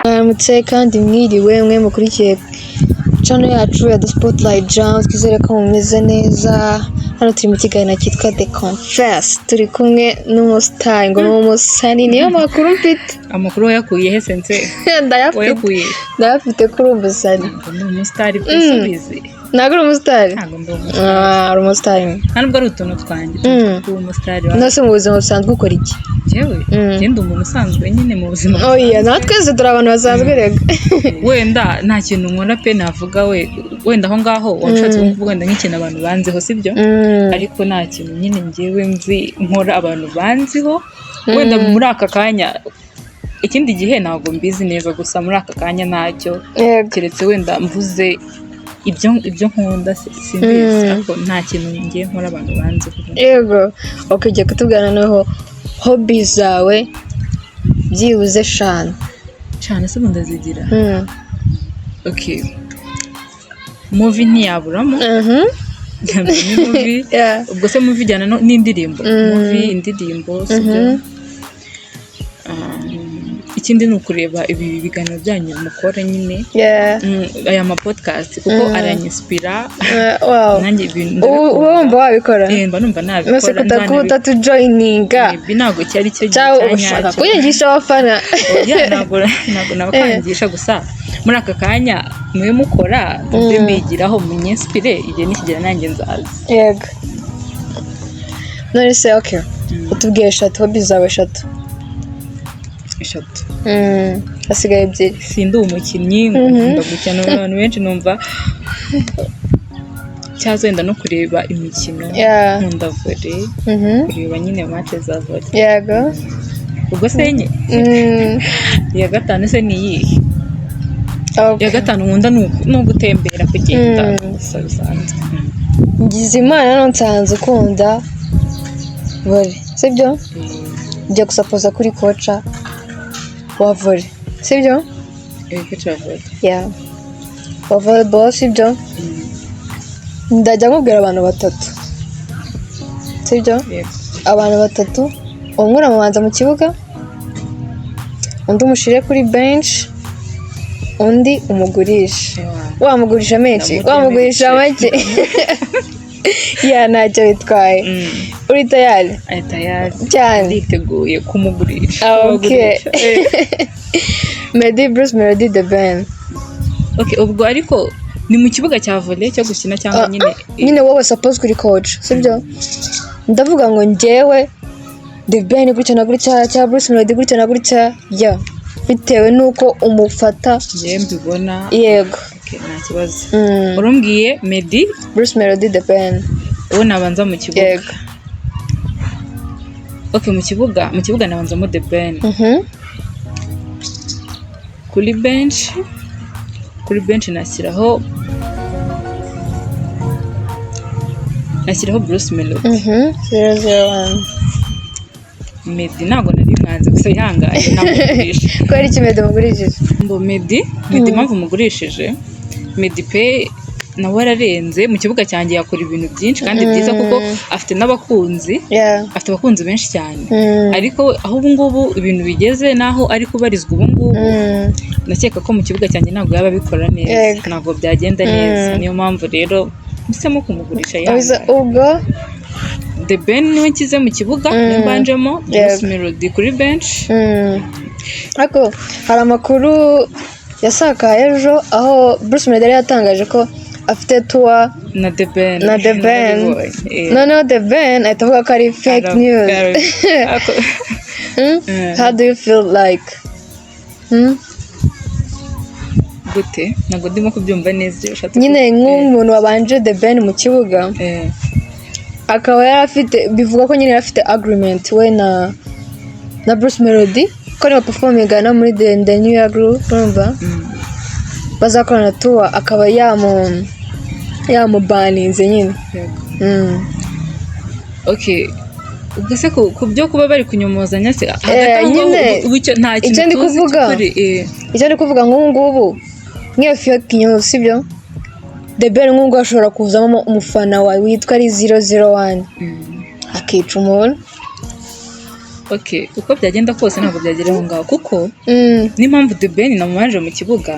Mwaramutse kandi mwiriwe mwe mukurikiye channel yacu ya The Spotlight Jam. Twizere ko mumeze neza. Hano turi mu kiganiro cyitwa The Confess, turi kumwe n'umusitari, ngo ni umusani, niyo makuru mfite. Amakuru wayakuye he, sense? Ndayafite. Wayakuye? Ndayafite kuri umusani. Ntabwo ndi umusitari pe, subizi. Ntabwo uri umusitari? Ntabwo ndi umusitari. Ah, uri umusitari. Nta nubwo ari utuntu twanjye kuba umusitari wa None se mu buzima busanzwe ukora iki? Njyewe? Njye ndi umuntu usanzwe nyine mu buzima Oya. busanzwe. Natwe twese turi abantu basanzwe rega. Wenda nta kintu nkora pe navuga, we wenda aho ngaho waba ushatse kuvuga wenda nk'ikintu abantu banziho, sibyo? Ariko nta kintu nyine njyewe nzi nkora abantu banziho wenda muri aka kanya. Ikindi gihe ntabwo mbizi neza, gusa muri aka kanya ntacyo, keretse wenda mvuze ibyo nkunda, simbizi, ariko nta kintu ngiye nkora abantu banziho. Yego, ok, ugiye kutubwira noneho hobby zawe byibuze 5. Cyane se ubundi ndazigira? Okay, movie ntiyaburamo. Ni movie. Ubwo se movie ijyana n'indirimbo? Movie, indirimbo, sibyo? Ikindi ni ukureba ibi biganiro byanyu mukora nyine, aya ma podcast, kuko aranyinspira. Nanjye ibintu Ubu uba wumva wabikora? Eh, mba numva Nose nabikora. Kutatujoininga? Maybe ntabwo cyari cyo gihe cyangwa cya ushaka nyacyo. kunyigisha abafana? Oya, ntabwo nabakangisha, gusa muri aka kanya mube mukora mbe mbigiraho, munyinspire, igihe nikigera nanjye nzaza. Yego, none se okay, utubwiye eshatu, hobby zawe eshatu. Eshatu? Hasigaye ebyiri. Sindi umukinnyi ngo nkunda gukina, abantu benshi numva cyaza wenda no kureba imikino. Nkunda volley, kureba nyine match za volley. Ubwo se enye? Iya gatanu se ni iyihe? Iya gatanu nkunda ni ugutembera, kugenda gusa bisanzwe. Ngize Imana none nsanze ukunda volley, sibyo? Ujya gusapoza kuri coach wa volley, sibyo? Eh, coach wa volley. Yeah, wa volleyball, sibyo? Ndajya nkubwira abantu batatu, sibyo? Yego. Abantu batatu, umwe uramubanza mu kibuga, undi umushire kuri bench, undi umugurishe. Wamugurisha menshi, Ndamurya wamugurisha menshi. make, ya ntacyo bitwaye. Uri tayari? Ari tayari. Cyane? Nditeguye kumugurisha. Ah, okay. Kubagurisha. Eh. Meddy, Bruce Melody, The Ben. Okay, ubwo ariko ni mu kibuga cya volley cyo gukina cyangwa Ah, nyine? Nyine wowe suppose kuri coach, sibyo? Ndavuga ngo njyewe The Ben gutya na gutya, cyangwa Bruce Melody gutya na gutya, ya bitewe n'uko umufata. Njyewe mbibona? Yego. Okay, nta kibazo. Urumbwiye Meddy, Bruce Melody, The Ben. Uwo nabanza mu kibuga? Yego. Okay, mu kibuga nabanzamo The Ben. Kuri bench nashyiraho Bruce Melody. 001. Meddy ntabwo nari mwanze, gusa yihanganye namugurisha. Kubera iki Meddy mugurishije? Ngo Meddy, impamvu mugurishije Meddy pe, nawe ararenze mu kibuga cyanjye, yakora ibintu byinshi kandi byiza kuko afite n'abakunzi, afite abakunzi benshi cyane, ariko aho ubu ngubu ibintu bigeze n'aho ari kubarizwa ubu ngubu, ndakeka ko mu kibuga cyanjye ntabwo yaba abikora neza. Ntabwo byagenda neza. Niyo mpamvu rero mpisemo kumugurisha. Yanga Ubwo The Ben niwe nshyize mu kibuga, niwe mbanjemo, Bruce Melody kuri bench. Ariko hari amakuru yasakaye ejo aho Bruce Melody yari yatangaje ko afite tour na The Ben. Na The Ben. Narabibonye. Eh. Noneho The Ben ahita avuga ko ari fake news. How do you feel like? Gute? Ntabwo ndimo kubyumva neza ibyo ushatse Nyine kuvuga. nk'umuntu wabanje The Ben mu kibuga, akaba yari afite, bivugwa ko nyine yari afite agreement we na Bruce Melody ko niba performinga muri the New Year Groove, urumva, bazakorana tour, akaba yamubaninze nyine. Yego. Okay, ubwo se ku byo kuba bari kunyomozanya se hagati aho ngaho, Nyine, ubu icyo nta kintu icyo ndi tuzi kuvuga, cy'ukuri, eh. Icyo ndi kuvuga nk'ubu ngubu nk'iyo fake news, sibyo? The Ben nk'ubwo ashobora kuzamo umufana wawe witwa ari 001 akica umuntu. Okay, uko byagenda kose ntabwo byagera aho ngaho, kuko n'impamvu The Ben namubanje mu kibuga,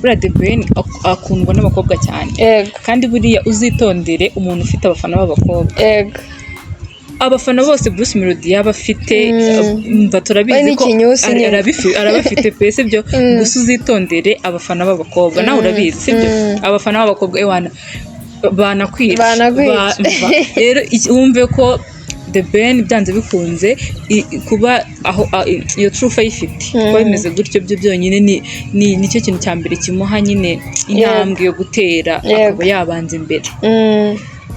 buriya The Ben akundwa n'abakobwa cyane. Kandi buriya uzitondere umuntu ufite abafana b'abakobwa. Abafana bose Bruce Melody yaba afite, mva We turabizi ko n'ikinyusi nyine. Arabafite pe, sibyo? Gusa uzitondere abafana b'abakobwa, nawe urabizi, sibyo? Abafana b'abakobwa, ewana, banakwica. Banakwica. Mva, rero wumve ko The Ben byanze bikunze kuba aho iyo trufa ayifite, kuba bimeze gutyo byo byonyine ni nicyo kintu cya mbere kimuha nyine intambwe yo gutera, akaba yabanza imbere.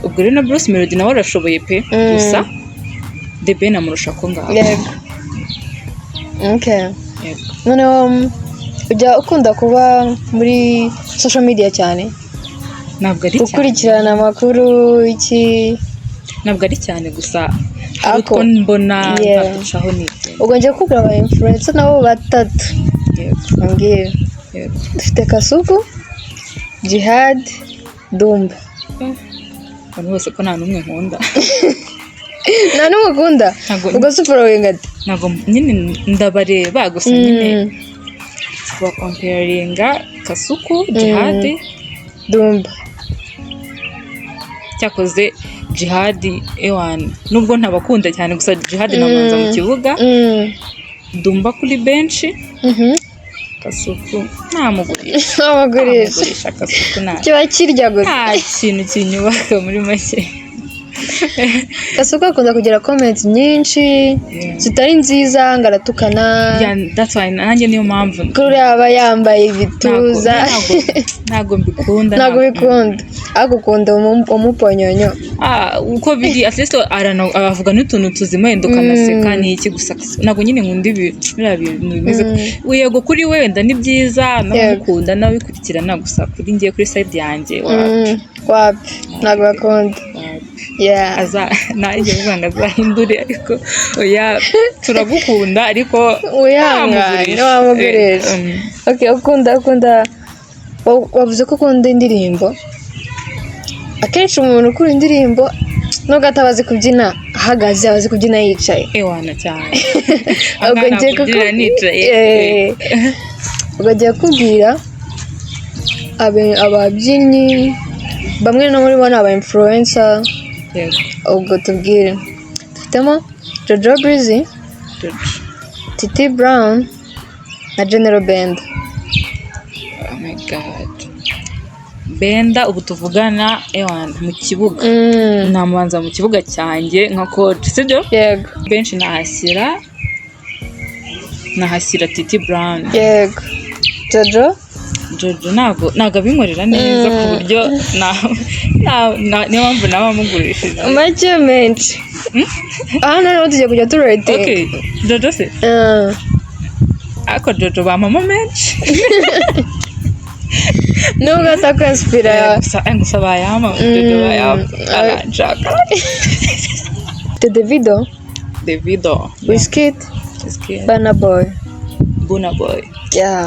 Ubwo rero na Bruce Melody nawe arashoboye pe, gusa The Ben amurusha ko ngaho. Yego, okay. Yego. Noneho ujya ukunda kuba muri social media cyane? Ntabwo ari cyane. Gukurikirana amakuru iki? Ntabwo ari cyane, gusa hari Ako. utwo mbona nkaducaho nigenda. Ubwo ngiye kukubwira aba influencer nabo batatu. Yego. Mbwira. Yego. Dufite Kasuku, Jihad, Dumba. Abantu bose ko nta n'umwe nkunda. Nta n'umwe ukunda? Ntabwo. Ubwo se ufollowing ate? Ntabwo nyine, ndabareba gusa nyine, kubacomparinga Kasuku, Jihad, Dumba. Cyakoze Jihad, ewan, nubwo ntabakunda cyane, gusa Jihad nabanza mu kibuga, Dumba kuri benshi, Kasuku ntamugurisha. Abagurisha. Ntamugurisha Kasuku, nta Kiba kirya gusa. Nta kintu kinyubaka muri make. Kasuku akunda kugira comments nyinshi zitari nziza, ngo aratukana. Yeah, that's why nanjye niyo mpamvu. Kuri aba yambaye ibituza. Ntabwo mbikunda. Ntabwo bikunda, ariko ukunda umuponyonyo. Ah, uko biri, at least avuga n'utuntu tuzima, wenda ukanaseka n'iki, gusa ntabwo nyine nkunda ibi biriya bintu bimeze. Yego, kuri we wenda ni byiza, n'abamukunda n'ababikurikirana, gusa kuri ngiye kuri side yanjye, wapi. Wapi, ntabwo bakunda. Wapi. Yeah. Aza nanjye mvuga ngo azahindure, ariko oya, turagukunda ariko wihangane. ntamugurisha. Ntiwamugurisha. Okay, ukunda wavuze ko ukunda indirimbo. Akenshi umuntu ukunda indirimbo, nubwo ataba azi kubyina ahagaze, aba azi kubyina yicaye. Ewana, cyane. Ubwo ngiye kubyina nicaye. Ubwo ngiye kukubwira ababyinnyi bamwe no muri bo ni aba influencer. Yego. Ubwo tubwire, dufitemo Jojo Breezy, Jojo. Titi Brown na General Benda. Oh my God, Benda ubu tuvugana, ewana, mu kibuga namubanza mu kibuga cyanjye nka coach, sibyo? Yego. Benshi nahashyira Titi Brown. Yego, Jojo? Jojo ntabwo abinkorera neza ku buryo niyo mpamvu nawe amugurishije. Make menshi aha, noneho tugiye kujya turatinga. Okay, Jojo se? Ariko Jojo bampamo menshi. Nubwo atakwinspira. Gusa bayampa, Jojo bayampa, aranshaka. Dufite Davido, Davido. Wizkid, Wizkid. Burna Boy. Burna Boy. Yeah.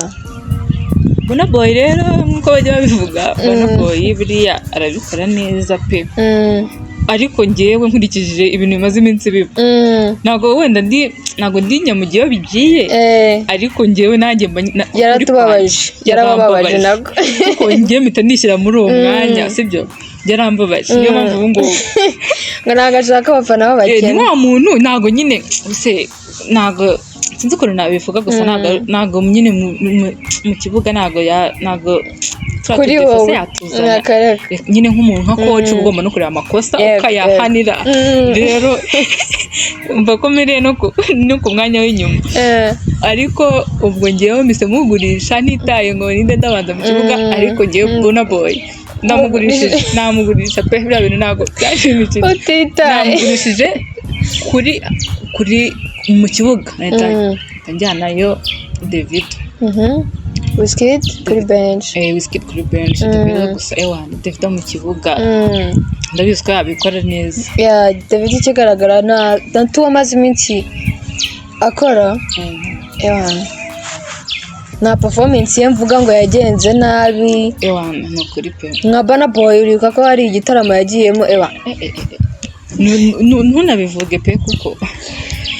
Burna Boy rero, nk'uko bajya babivuga, Burna Boy buriya arabikora neza pe, ariko ngewe nkurikije ibintu bimaze iminsi biba, ntabwo wenda ndi, ntabwo ndi nyamugiye iyo bigiye, ariko ngewe nanjye mba Yaratubabaje. kuri Yarababaje. Yarambabaje. Nabwo. Kuko ngewe mpita nishyira muri uwo mwanya, sibyo? Yarambabaje, niyo mpamvu ubu ngubu ngo ntabwo ashaka abafana ni b'abakene. wa muntu ntabwo nyine se, ntabwo sinzi ukuntu nabivuga, gusa ntabwo nyine mu kibuga ntabwo ntabwo turiya Kuri tudefo se wowe yatuzana. Akareka. Nyine nk'umuntu, nka coach, uba ugomba no kureba amakosa ukayahanira. Rero umva ko mpereye no ku mwanya w'inyuma, ariko ubwo ngewe mpise mugurisha ntitaye ngo ninde ndabanza mu kibuga, ariko ngewe Burna Boy ndamugurishije, namugurisha pe. Biriya bintu ntabwo byashimishije. Utitaye. Namugurishije kuri mu kibuga mpita njyanayo Davido. Wizkid kuri bench. Wizkid kuri bench, Davido gusa, ewana, Davido mu kibuga ndabizi ko yabikora neza. Yeah, Davido ikigaragara na tuwo amaze iminsi akora, ewana. Nta performance ye mvuga ngo yagenze nabi. Ewana, ni ukuri pe. Nka Burna Boy, uribuka ko hari igitaramo yagiyemo, ewa. Ntunabivuge pe, kuko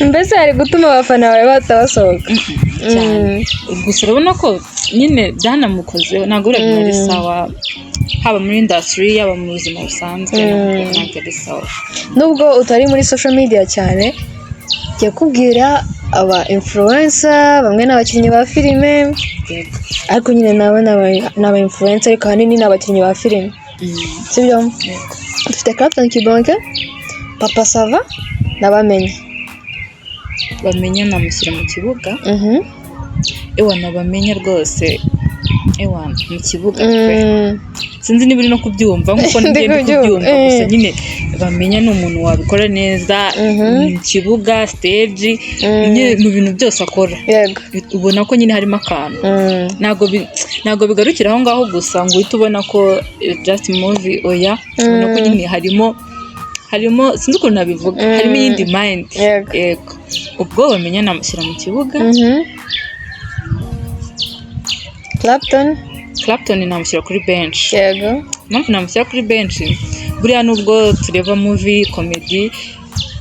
Mbese hari gutuma abafana bawe batabasohoka. Cyane. Gusa urabona ko nyine byanamukozeho, ntabwo buriya bintu ari sawa, haba muri industry, yaba mu buzima busanzwe, ntabwo ari sawa. Nubwo utari muri social media cyane, jya kubwira aba influencer bamwe n'abakinnyi ba filime, ariko nyine nabo ni aba influencer, ariko ahanini ni abakinnyi ba filime, sibyo? Yego. Dufite Clapton Kibonke, Papa Sava na Bamenya. Bamenya namushyira mu kibuga. Ewana, bamenya rwose, ewana, mu kibuga pe. Sinzi niba uri no kubyumva nkuko Ndi ngiye ndi kubyumva, kubyumva gusa. Nyine bamenya ni umuntu wabikora neza mu kibuga, stage, nyine mu bintu byose akora ubona ko nyine harimo akantu. Ntabwo bigarukira aho ngaho gusa ngo uhite ubona ko just movie, oya, ubona ko nyine harimo, sinzi ukuntu nabivuga, harimo iyindi mind. Yego, ubwo bamenya namushyira mu kibuga. Clapton? Clapton namushyira kuri bench. Impamvu namushyira kuri bench, buriya nubwo tureba movie comedy,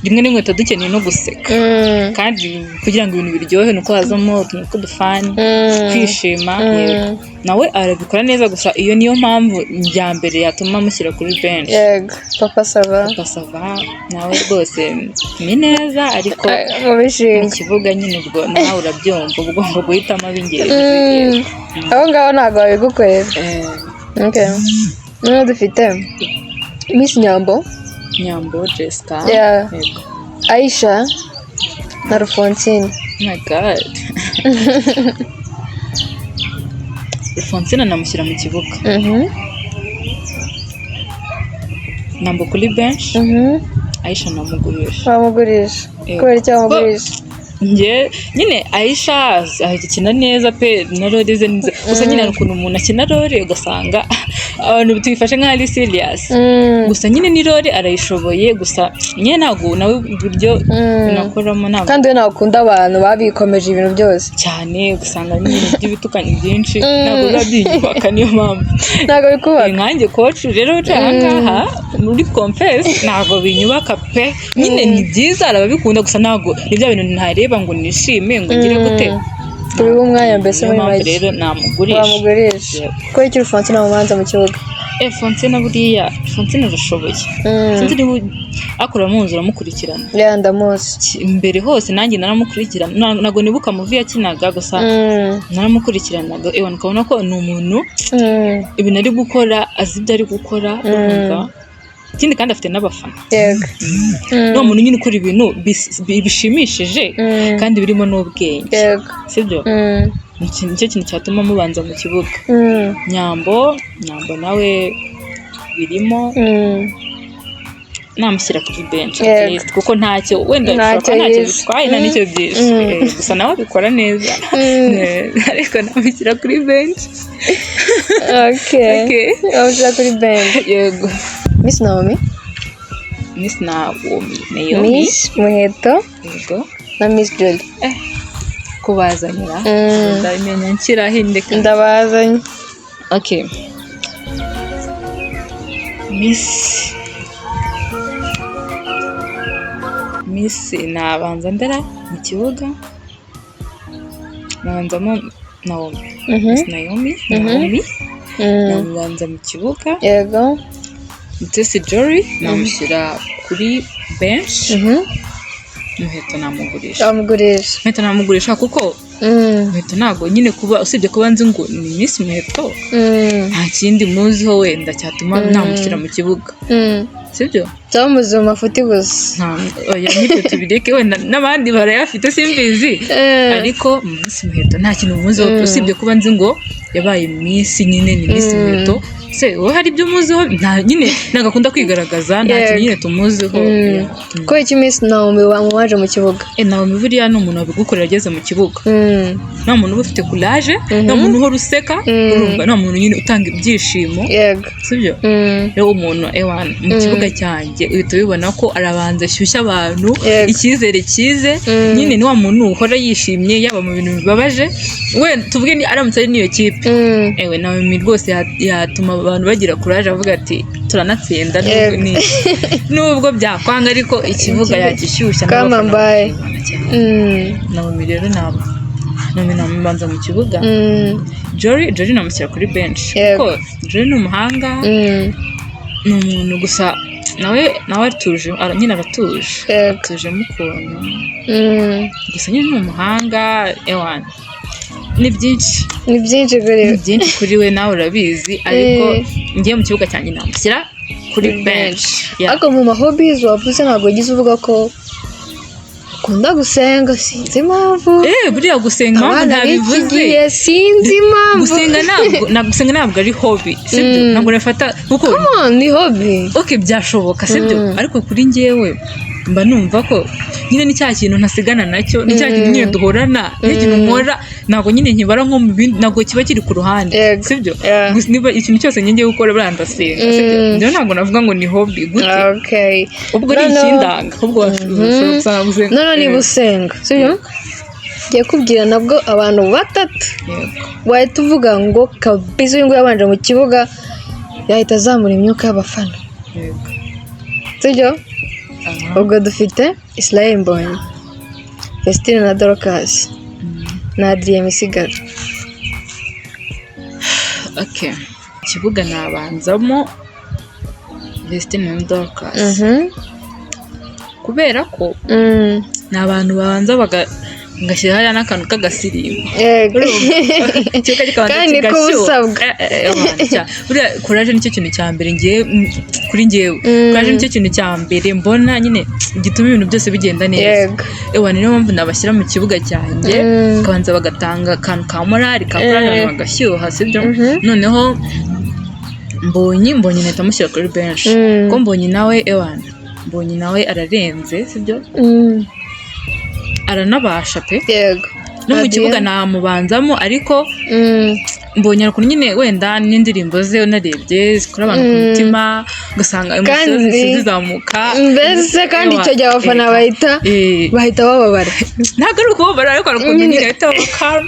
rimwe na rimwe tuba dukeneye no guseka, kandi kugira ngo ibintu biryohe ni uko hazamo utuntu tw'udufani, kwishima. Yego, nawe arabikora neza, gusa iyo niyo mpamvu ya mbere yatuma mushyira kuri bench. Yego. Papa Sava? Papa Sava nawe rwose ni neza, ariko Mu mu bishinga kibuga nyine ubwo nawe urabyumva, uba ugomba guhitamo ab'ingenzi. Aho ngaho ntabwo babigukorera. Okay. Noneho dufite Miss Nyambo, Nyambo Jessica. Yego. Aisha na Alphonsine. Oh my God, Alphonsine namushyira mu kibuga. Nyambo kuri bench. Aisha namugurisha. Bamugurisha? Yego. Kubera icyo bamugurisha? Njye nyine Aisha akina neza pe, na role ze neza, gusa nyine hari ukuntu umuntu akina role ugasanga abantu tuyifashe nk'aho ari serious. Gusa nyine ni role arayishoboye, gusa nyine ntabwo nawe uburyo nakoramo ntabwo. Kandi we ntabwo ukunda abantu babikomeje ibintu byose. Cyane, ugasanga n'ibintu by'ibitukanyi byinshi, ntabwo biba byiyubaka, niyo mpamvu. Ntabwo bikubaka. Nkanjye coach rero wicaye aha ngaha muri confess, ntabwo binyubaka pe. Nyine ni byiza, arababikunda, gusa ntabwo ni bya bintu ntareba ngo nishime, ngo ngire gute. Tubihe umwanya mbese. Niyo Muri mpamvu make rero namugurisha. Bamugurisha. Yego. Kubera icyo Alphonsine amubanza mu kibuga? Fonsina, buriya Fonsina arashoboye. Sinzi niba ariko uramuzi, uramukurikirana. Yeah, ndamuzi. Mbere hose nanjye naramukurikirana. Ntabwo nibuka movie yakinaga, gusa naramukurikiranaga, ewa, ukabona ko ni umuntu ibintu ari gukora azi ibyo ari gukora, urumva. Ikindi kandi afite n'abafana. Ni umuntu nyine ukora ibintu bishimishije kandi birimo n'ubwenge, sibyo? Nicyo kintu cyatuma mubanza mu kibuga. Nyambo nawe birimo, namushyira kuri bench at least, kuko ntacyo wenda Ntacyo bishobora kuba ntacyo yishe. bitwaye, nta n'icyo byishe. Gusa nawe abikora neza. Ariko namushyira kuri bench. Okay. Okay. Bamushyira kuri bench. Yego. Miss Naomi? Miss Naomi, Naomi. Miss Muheto Yego. na Miss Jolie. Kubazanira, ndabimenya nshyiraho indeka. Ndabazanye. Okay, Miss nabanza ndera mu kibuga, nabanzamo Naomi. Miss Naomi, Naomi namubanza mu kibuga. Mutesi Jolly namushyira kuri bench. Muheto namugurisha. Bamugurisha. Muheto namugurisha kuko Muheto ntabwo nyine kuba, usibye kuba nzi ngo ni Miss Muheto, nta kindi muziho wenda cyatuma namushyira mu kibuga, sibyo? Cyamuze mu mafuti gusa. Nta, oya, n'ibyo tubireke, wenda n'abandi barayafite simbizi, ariko Miss Muheto nta kintu muziho usibye kuba nzi ngo yabaye Miss, nyine ni Miss Muheto. Se wowe hari ibyo umuziho? Nta, nyine ntabwo akunda kwigaragaza, nta kintu nyine tumuziho. Yeah. Kubera iki Miss Naomi wamubaje mu kibuga? Naomi buriya ni umuntu wabigukorera ageze mu kibuga. Nta muntu uba ufite courage, nta muntu uhora useka, urumva, nta muntu nyine utanga ibyishimo, sibyo? Rero umuntu, ewana, mu kibuga. kibuga cyanjye uhita ubibona ko arabanza ashyushya abantu, icyizere cyize. Nyine ni wa muntu uhora yishimye, yaba mu bintu bibabaje, we tuvuge ni aramutse ari n'iyo kipe, ewe Naomi rwose yatuma abantu bagira courage, avuga ati turanatsinda nubwo nubwo byakwanga, ariko ikibuga yagishyushya Kama n'abafana mbaye. bakibona cyane. Naomi rero ntabwo, Naomi namubanza mu kibuga. Jolly namushyira kuri bench, kuko Jolly ni umuhanga, ni umuntu gusa nawe atuje, nyine aratuje, atujemo ukuntu. Gusa nyine ni umuhanga, ewana ni byinshi. Ni byinshi kuri Ni we. byinshi kuri we, nawe urabizi, ariko ngiye mu kibuga cyanjye namushyira kuri bench. Yeah. Ariko mu ma hobbies wavuze, ntabwo wagize uvuga ko ukunda gusenga, sinzi impamvu. Buriya gusenga, impamvu Abana b'iki ntabivuze, gihe, sinzi impamvu. Gusenga ntabwo gusenga ntabwo ari hobby, sibyo? Ntabwo nafata kuko Come on, ni hobby. Okay, byashoboka, sibyo? Ariko kuri njyewe mba numva ko nyine ni cya kintu ntasigana nacyo, ni cya kintu nyine duhorana, ni ikintu nkora, ntabwo nyine nkibara nko mu bindi, ntabwo kiba kiri ku ruhande, sibyo? Gusa niba ikintu cyose ngiye gukora, buriya ndasenga, sibyo? Njyewe ntabwo navuga ngo ni hobby gute. Ubwo ni ikindanga, ahubwo ushobora gusanga gusenga. Noneho niba usenga, sibyo, ngiye kubwira nabwo abantu batatu wahita uvuga ngo kabisa uyu nguyu yabanje mu kibuga yahita azamura imyuka y'abafana, sibyo? Ubwo dufite Israel Mbonyi, Vestine na Dorcas na Adrien Misigaro. Okay, ikibuga nabanzamo Vestine na Dorcas, kubera ko ni abantu babanza bagashyira hariya n'akantu k'agasirimbo. Ikibuga kikabanza Kandi niko kigashyuha. usabwa. Abantu buriya courage nicyo kintu cya mbere ngiye, kuri njyewe, courage nicyo kintu cya mbere mbona nyine gituma ibintu byose bigenda neza. Ewa, niyo mpamvu nabashyira mu kibuga cyanjye, bakabanza bagatanga akantu ka morale, ka courage, abantu bagashyuha, sibyo? Noneho Mbonyi nahita mushyira kuri bench, kuko Mbonyi nawe, ewana, Mbonyi nawe ararenze, sibyo? Aranabasha pe. No mu Adrien? kibuga namubanzamo, ariko Mbonyi ukuntu nyine wenda n'indirimbo ze unarebye zikora abantu ku mutima, ugasanga emotion zizamuka. Mbese kandi icyo gihe abafana bahita bababara. Ntabwo ari ukubabara, ariko hari ukuntu nyine bahita baba calm,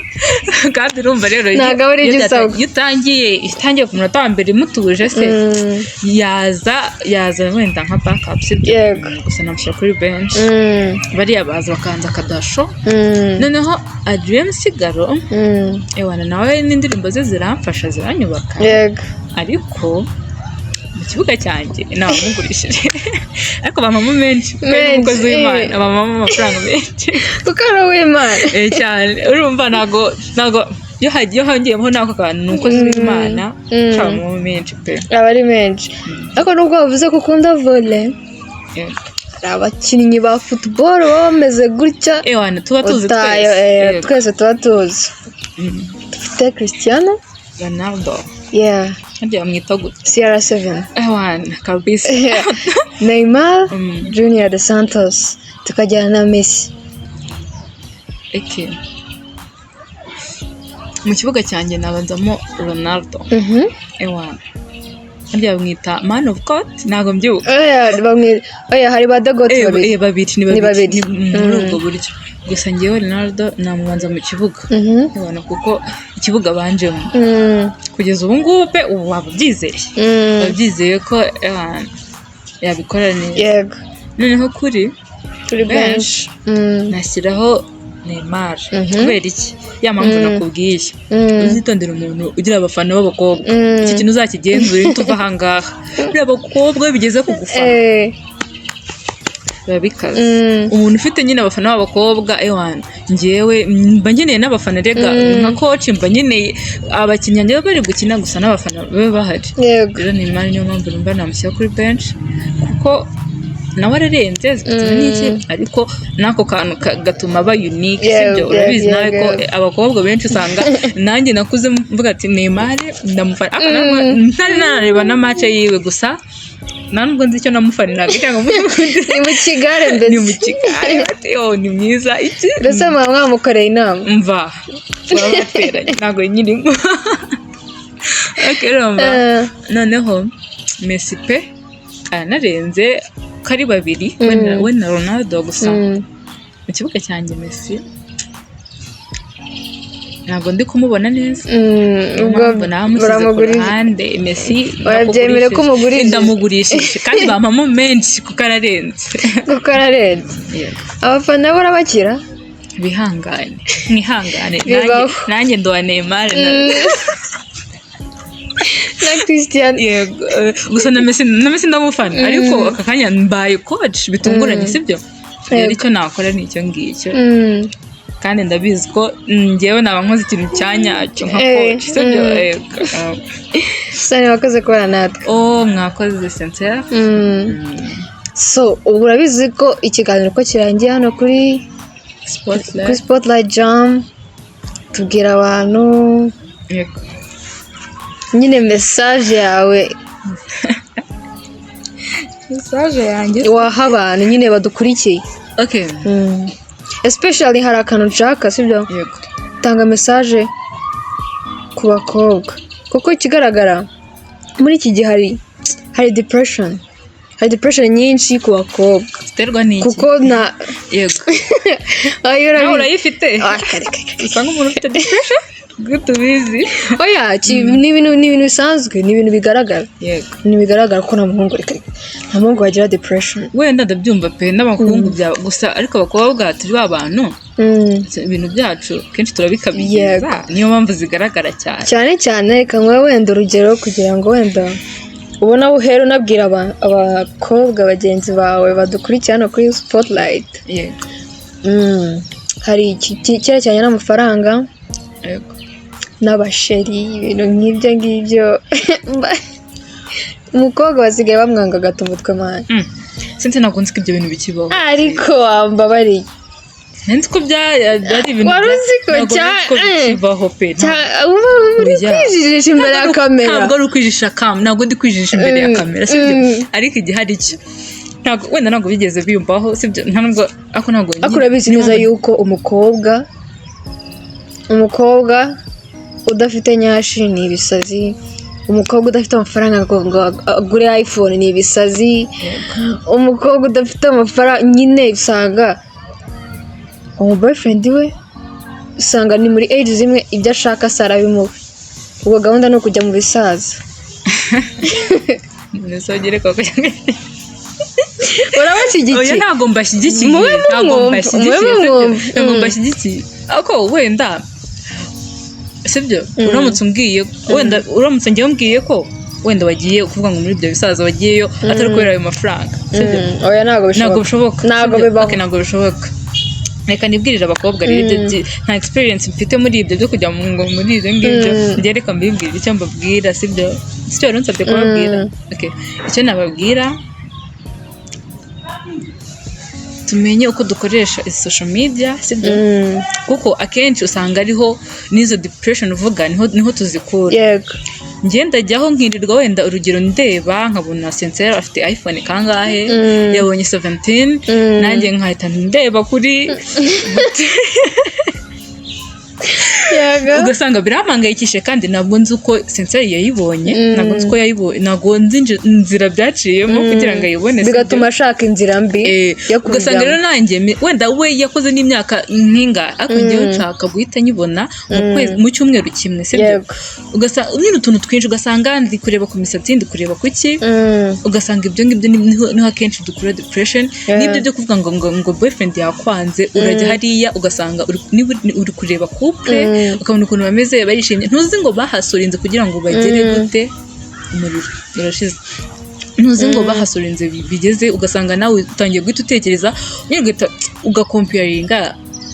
kandi urumva rero Ntabwo aba ari iyo ibyo usabwa. iyo utangiye ku munota wa mbere mutuje se, yaza wenda nka backup, sibyo? Gusa namushyira kuri bench. Bariya baza bakabanza akadasho. Noneho Adrien Misigaro, ewana nawe n'indirimbo ze ziramfasha, ziranyubaka, ariko mu kibuga cyanjye nabamugurishije, ariko bampamo menshi kuko ari Menshi, umukozi w'Imana, bampamo amafaranga menshi. Kuko ari uw'Imana. Cyane, urumva ntabwo iyo hongeyemo n'ako kantu ni umukozi w'Imana, bampamo menshi pe. Aba ari menshi, ariko nubwo bavuze ko ukunda volley, hari abakinnyi ba football baba bameze gutya. Ewana tuba tuzi Utayo, twese. Twese tuba tuzi. Dufite Cristiano Ronaldo. Harya bamwita gute? CR7. Ewana kabisa. Neymar Junior de Santos, tukajyana na Messi. Okay. Mu kibuga cyanjye nabanzamo Ronaldo. Ewana, harya bamwita man of God, ntabwo mbyibuka. Oya, oya, hari ba The Goat babiri. Babiri ni Ni babiri. Babiri. Ni muri ubwo buryo gusa ngewe Ronaldo namubanza mu kibuga. Ewana, kuko ikibuga banjemo kugeza ubu ngubu pe, ubu waba ubyizeye, waba ubyizeye ko ewana yabikora neza. Noneho kuri Kuri bench, bench. Nashyiraho Neymar. Kubera iki? Ya mpamvu nakubwiye. Uzitondera umuntu ugira abafana b'abakobwa. Iki kintu uzakigenzure tuva ahangaha, buriya abakobwa bigeze ku gufana biba bikaze. Umuntu ufite nyine abafana b'abakobwa, ewana njyewe mba nkeneye n'abafana rega. Nka coach mba nkeneye abakinnyi banjye bari gukina gusa n'abafana babe bahari. Rero Neymar niyo mpamvu numva namushyira kuri bench, kuko nawe ararenze zifite n'iki, ariko n'ako kantu gatuma aba unique, sibyo? Urabizi nawe ko abakobwa benshi usanga, nanjye nakuze mvuga ati Neymar ndamufana, ariko ntari narareba na match yiwe, gusa nta nubwo nzi icyo namufaniraga cyangwa Ni mu kigare mbese. Ni mu kigare, bati yo ni mwiza iki. Mbese mwaba mwamukoreye inama. Mva, baba bateranye, ntabwo nyirimo. Okay, urumva, noneho Messi pe. Aranarenze ko ari babiri, we na Ronaldo gusa. Mu kibuga cyanjye, Messi ntabwo ndi kumubona neza. Niyo Ubwo mpamvu namushyize ku uramugurije. ruhande Messi. Urabyemere ko umugurishije? Ndamugurishije kandi bampamo menshi kuko ararenze. Kuko ararenze. Yego. Abafana bo urabakira. Bihangane, mwihangane. Bibaho. Nanjye ndi uwa Neymar na Christian. Yego, gusa na Messi ndamufana, ariko aka kanya mbaye coach bitunguranye, sibyo rero? Icyo nakora ni icyo ngicyo. Kandi ndabizi ko njyewe naba nkoze ikintu cya nyacyo nka coach, sibyo? Yego. Sani, wakoze kubana natwe. Oh, mwakoze, Sincere. So ubu urabizi ko ikiganiro ko kirangiye hano Spotlight. kuri Spotlight Jam, tubwira abantu nyine message yawe. Message yanjye? Waha abantu nyine badukurikiye. Okay. Especially hari akantu nshaka, sibyo? Yego. Tanga message ku bakobwa, kuko ikigaragara muri iki gihe hari depression nyinshi ku bakobwa. Ziterwa n'iki? Kuko na Ayo, Nawe urabizi. urayifite? Ah, kare, kare, kare. Usanga umuntu ufite depression gute ubizi? Oya, ni ibintu bisanzwe, ni ibintu bigaragara. Ni bigaragara ko nta muhungu, reka, reka, nta muhungu wagira depression. Wenda ndabyumva pe, n'abahungu byaba gusa, ariko abakobwa turi ba bantu, ibintu byacu kenshi turabikabiriza, niyo mpamvu zigaragara cyane. Cyane cyane reka nguhe wenda urugero kugira ngo wenda ubone aho uhera unabwira abakobwa bagenzi bawe badukurikiye hano kuri Spotlight. Hari icyerekeranye n'amafaranga n'abasheri, ibintu nk'ibyo ngibyo. Umukobwa basigaye bamwanga agata umutwe, man. Sinzi, ntabwo nzi ko ibyo bintu bikibaho. Ariko wambabariye. Nzi ko byari ibintu Wari uzi ko ntabwo nzi ko bikibaho pe. Uba uri Oya. kwijijisha imbere ya kamera. Ntabwo ari ukwijijisha kam, ntabwo ndi kwijijisha imbere ya kamera, sibyo? Ariko igihari cyo ntabwo wenda ntabwo bigeze biyumvaho, sibyo? Ntabwo ariko ntabwo Ariko urabizi neza yuko umukobwa udafite nyashi ni ibisazi, umukobwa udafite amafaranga ngo agure iPhone ni ibisazi, umukobwa udafite amafaranga nyine usanga umu boyfriend we usanga ni muri age zimwe, ibyo ashaka se arabimuha. Ubwo gahunda ni ukujya mu bisaza. Nisogere koko. Urabashyigikiye? Oya, ntabwo mbashyigikiye. Mube Ntabwo mumwumva, mbashyigikiye, mube sibyo? mumwumva. Ntabwo mbashyigikiye, ariko wenda sibyo, uramutse umbwiye, wenda uramutse ngewe umbwiye ko wenda wagiye kuvuga ngo muri ibyo bisaza wagiyeyo atari kubera ayo mafaranga, sibyo? Oya, ntabwo Ntabwo bishoboka. bishoboka. Ntabwo Sibyo? bibaho. Okay, ntabwo bishoboka. Reka nibwirire abakobwa rero ibyo nta experience mfite muri ibyo byo kujya mu ngo muri ibyo ngibyo. Njye reka mbibwire icyo mbabwira, sibyo? Sicyo wari unsabye kubabwira? Okay. Icyo nababwira, tumenye uko dukoresha izi social media, sibyo? Kuko akenshi usanga ariho n'izo depression uvuga niho tuzikura. Njye ndajyaho nkirirwa, wenda urugero ndeba nkabona Sincere afite iPhone kangahe, yabonye 17, nanjye nkahita ndeba kuri ugasanga birampangayikishije, kandi ntabwo nzi uko Sincere yayibonye, ntabwo nzi uko yayibonye, ntabwo nzi inzira byaciyemo kugira ngo ayibone, sibyo? Bigatuma ashaka inzira mbi yo Ugasanga rero kubijyamo. nanjye wenda we yakoze n'imyaka nk'ingahe, ariko njyewe nshaka guhita nyibona mu kwezi, mu cyumweru kimwe, sibyo? Ugasanga nyine utuntu twinshi, ugasanga ndi kureba ku misatsi, ndi kureba ku ki, ugasanga ibyo ngibyo niho akenshi dukura depression. N'ibyo byo kuvuga ngo boyfriend yakwanze, urajya hariya ugasanga niba uri kureba couple, ukabona ukuntu bameze, barishimye, ntuzi ngo bahasurinze kugira ngo bagere gute, umuriro urashize, ntuzi ngo bahasurinze bigeze, ugasanga nawe utangiye guhita utekereza nyine, ugahita ugacomparinga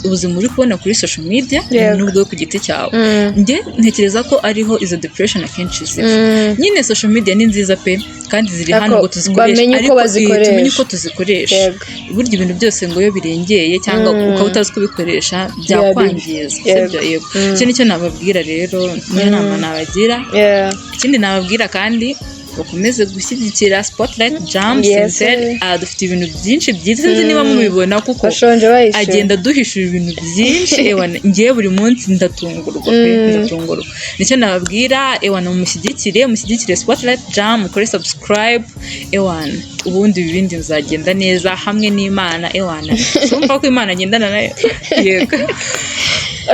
ubuzima uri kubona kuri social media n'ubwo ku giti cyawe. Njye ntekereza ko ariho izo depression akenshi ziva. Nyine social media ni nziza pe, kandi ziri hano Ariko ngo tuzikoreshe, bamenye uko ariko bazikoresha. tumenye uko tuzikoresha. Burya ibintu byose ngo iyo birengeye cyangwa ukaba utazi kubikoresha byakwangiza, sibyo? Yego. Icyo nicyo nababwira rero, niyo nama nabagira. Ikindi nababwira kandi Bakomeze gushyigikira Spotlight Jam. Yes. Sincere, dufite ibintu byinshi byiza, sinzi niba mubibona kuko Bashonje bahishiwe. Agenda aduhishura ibintu byinshi. Ewana, ngewe buri munsi ndatungurwa pe, ndatungurwa. Nicyo nababwira, ewana, mushyigikire Spotlight Jam, mukore subscribe, ewana, ubundi ibindi bizagenda neza hamwe n'Imana. Ewana, sumva ko Imana agendana nayo. Yego,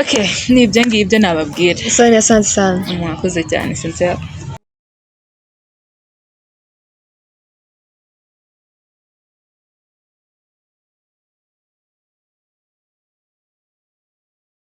okay, ni ibyo ngibyo nababwira. Sonia, asante sana. Mwakoze cyane, Sincere.